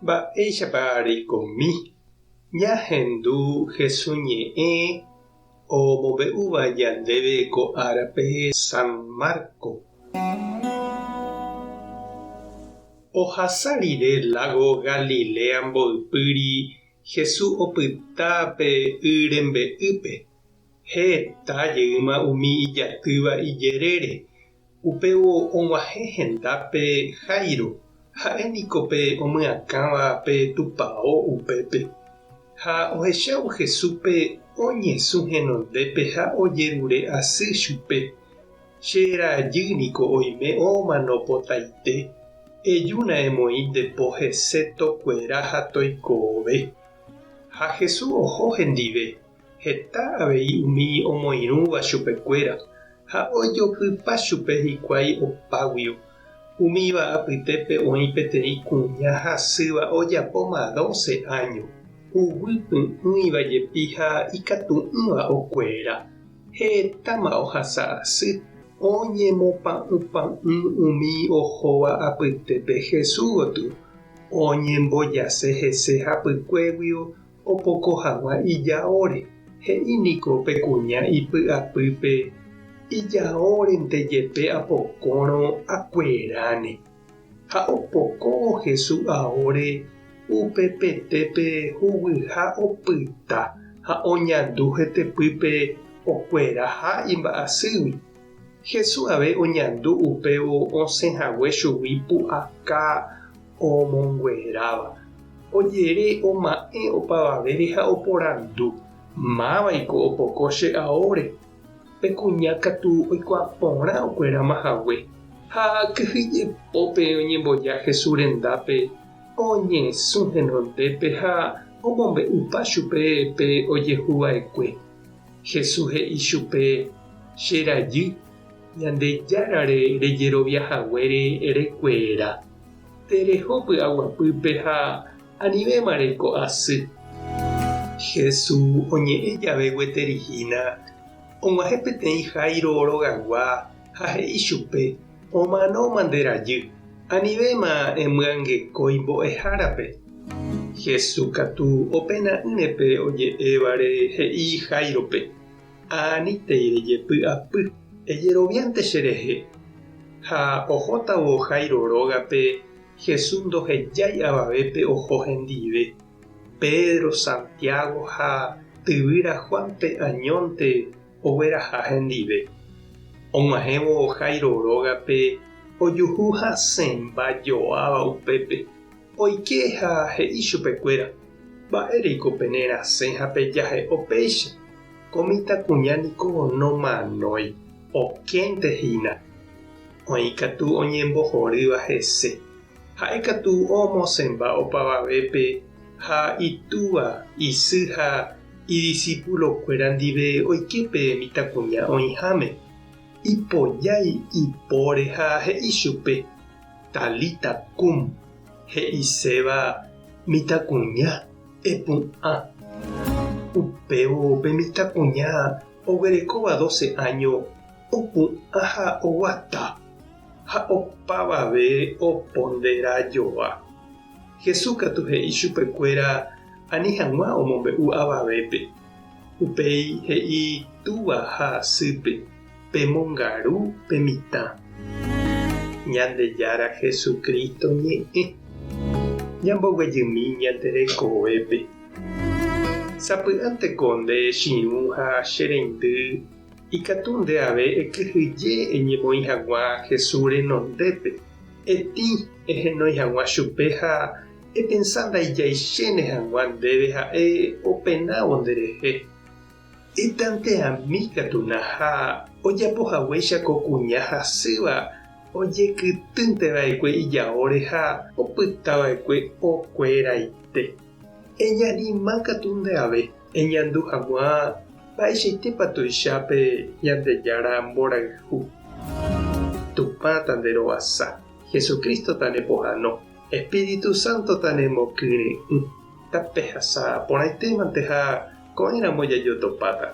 Mba'éichapa reikomi ñahendu Hesu ñe'ẽ omombe'úva ñandéve ko árape San Marco? Ohasa rire lágo Galilea mboypýri Hesu opyta pe y rembe'ýpe. Heta jeýma umi ijatýva ijerére, upévo og̃uahẽ hendápe Jairo, ha'e niko pe omyakãva pe tupao upépe. Ha ohechávo Jesúspe oñesũ henondépe ha ojerure asy chupe, Che rajy niko oime omano potaite, ejúna emoĩ nde po hese tokuera ha toikove. Ha Jesús oho hendive. Heta avei umi omoirũva chupekuéra ha ojopypa chupe hikuái opáguio. Umíva apytépe oĩ peteĩ kuña hasýva ojapóma dóse áño, huguy py'ỹiva jepi ha ikatu'ỹva okuera. Hetáma ohasa asy, oñemopa'ũpa'ũ umi ohóva apytépe Jesús gotyo, oñembojase hese hapykuéguio Opoko hag̃ua ijaóre, he'i niko pe kuña ipy'apýpe, Ijaórente jepe apokórõ akueráne. Ha opokóvo Jesús aóre, upepetépe huguyha opyta ha oñandu hetepýpe okueraha imba'asýgui. Jesús ave oñandu upévo osẽ hague chugui pu'aka omongueráva. Ojere oma'ẽ opavavére ha oporandu, Mávaiko opoko che aóre? Pe kuña katu oikuaa porã okueráma hague, ha kyhyjepópe oñemboja Jesús rendápe, oñesũ henondépe ha omombe'upa chupe pe ojehuva'ekue. Jesús he'i chupe, Che rajy, Ñandejárare rejerovia haguére rekuera. Tereho py'aguapýpe ha anivéma reko asy. Jesús oñe'ẽ jave gueteri hína, og̃uahẽ peteĩ Jairo rogagua ha he'i chupe, Omanóma nde rajy, anivéma emyangekói mbo'ehárape. Jesús katu opena'ỹre pe oje'évare he'i Jáirope, Anítei rejepy'apy, ejeroviánte cherehe. Ha ohótavo Jairo rógape, Jesús ndohejái avavépe oho hendive. Pedro, Santiago ha tyvýra Juánpe añónte ogueraha hendive. Og̃uahẽvo Jairo rógape ojuhu hasẽmba joáva upépe. Oike ha he'i chupekuéra, Mba'éreiko pene rasẽ ha pejahe'o péicha? Ko mitãkuña niko nomanói, okénte hína. Oĩ katu oñembohorýva hese. Ha'e katu omosẽmba opavavépe ha itúva, isy ha idisipulokuéra ndive oike pe mitãkuña oĩháme. Ipojái ipóre ha he'i chupe, Talita kum, he'iséva mitãkuña, epu'ã. Upévo pe mitãkuña oguerekóva dóse áño opu'ã ha oguata, ha opavave opondera joa. Jesús katu he'i chupekuéra ani hag̃ua omombe'u avavépe. Upéi he'i túva ha sýpe, Pemongaru pe mitã. Ñandejára Jesucristo ñe'ẽ. Ñamboguejymi ñande rekovépe. Sapy'ánte ko nde chi'ũ ha che reindy ikatu nde ave ekyhyje eñemoĩ hag̃ua Jesús renondépe, etĩ ehenói hag̃ua chupe ha epensa ndaijaichéne hag̃ua ndéve ha'e openávo nderehe. Etanteami katu ha ojapo haguéicha ko kuña hasýva ojekytýnte va'ekue ijaóre ha opyta va'ekue okueraite. Eñanima katu nde ave eñandu hag̃ua mba'eichaitépa tuicha pe Ñandejára mborayhu. Tupã tanderovasa, Jesucristo tanepohãno, Espíritu Santo tanemokyre'ỹ. Tapehasa porãitémante ha ko'ẽramo jajotopáta.